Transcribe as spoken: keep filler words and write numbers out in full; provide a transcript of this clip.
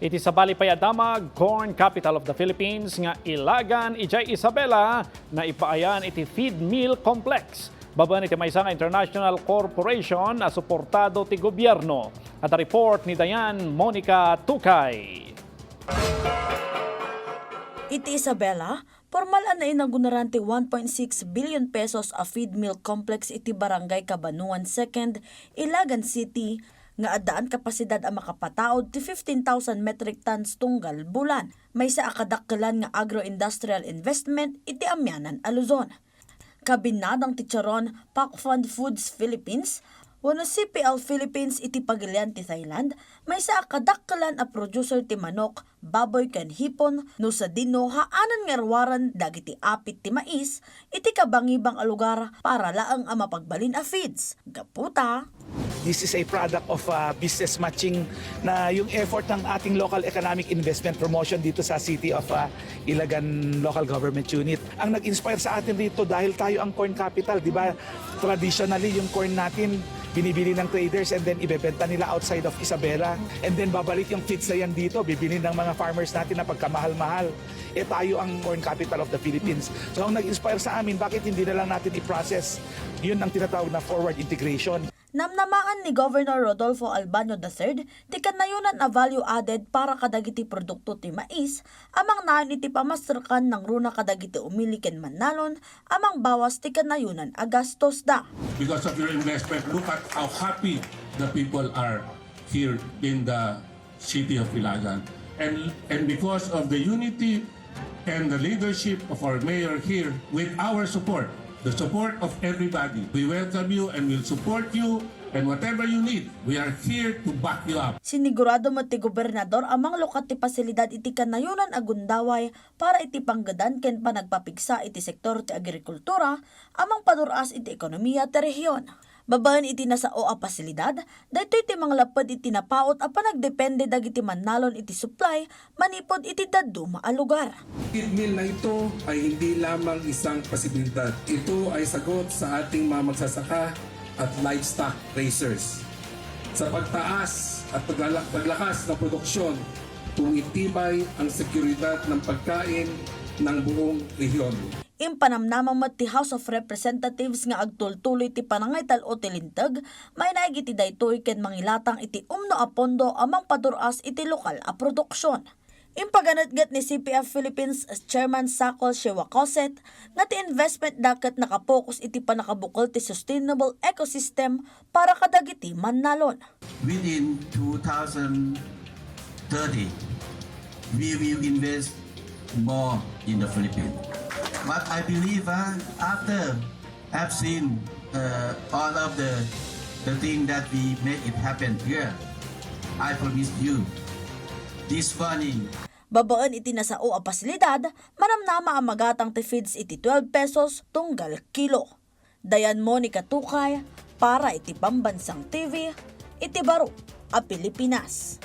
Iti sabali pay a damag, Corn Capital of the Philippines nga Ilagan idiay Isabela, naipaayan iti feed mill complex. Babaen iti maysa nga international corporation a suportado ti gobierno. Adda report ni Dayan Monica Tukay. Iti Isabela, pormal a nainagunaran ti one point six billion pesos a feed mill complex iti Barangay Cabanuan Second, Ilagan City, nga addaan kapasidad a makapataud ti fifteen thousand metric tons tunggal bulan. Maysa a kadakkelan nga agro-industrial investment iti amianan a Luzon. Kabinnadang ti Charon Pak Fund Foods Philippines wenno C P L Philippines iti pagilian ti Thailand, maysa a kadakkelan a producer ti manok, baboy ken hipon no sadino haanen nga ruaren dagiti apit ti mais iti kabangibang a lugar para laeng a mapagbalin a feeds. Gapu ta, This is a product of uh, business matching na yung effort ng ating local economic investment promotion dito sa City of uh, Ilagan Local Government Unit. Ang nag-inspire sa atin dito dahil tayo ang corn capital, di ba? Traditionally, yung corn natin binibili ng traders and then ibebenta nila outside of Isabela. And then babalik yung feeds na yan dito, bibili ng mga farmers natin na pagkamahal-mahal. Eh tayo ang corn capital of the Philippines. So ang nag-inspire sa amin, bakit hindi na lang natin i-process? Yun ang tinatawag na forward integration. Namnamaan ni Governor Rodolfo Albano the third ti kanayonan a value added para kadagiti produkto ti mais a mangnayon iti pamasterkan nangruna kadagiti umili ken mannalon a mangbawas ti kanayonan a gastos da. Because of your investment, look at how happy the people are here in the city of Ilagan. And, and because of the unity and the leadership of our mayor here, with our support, the support of everybody, we welcome you and will support you. And whatever you need, we are here to back you up. Sinigurado met ti gobernador a manglukat ti pasilidad iti kanayonan a gundaway para iti panggedan ken panagpapigsa iti sektor ti agrikultura a mangpadur-as iti ekonomiya ti rehiyon. Babaen iti nasao a pasilidad, daytoy ti manglapped iti napaut a panagdepende dagiti mannalon iti supply manipud iti dadduma a lugar. Feed mill na ito ay hindi lamang isang pasibilidad. Ito ay sagot sa ating mga magsasaka at livestock raisers sa pagtaas at paglala- paglakas ng produksyon kung itibay ang seguridad ng pagkain ng buong rehiyon. Impanamnama met ti House of Representatives nga agtultuloy ti panangaital-o ti linteg mainaig iti daytoy ken mangilatang iti umno a pondo a mangpadur-as iti lokal a produksion. Impaganetget ni C P F Philippines Chairman Sakol Shiwakoset nga ti investment da ket nakapokus iti pannakabukel ti sustainable ecosystem para kadagiti mannalon. Within two thousand thirty, we will invest more in the Philippines. But I believe uh, after I've seen uh, all of the, the thing that we make it happen here, I promise you, this morning, Babaen iti nasao a pasilidad, manamnama a magatang ti feeds iti twelve pesos tunggal kilo. Dayan Monica Tukay para iti Pambansang T V iti baro a Pilipinas.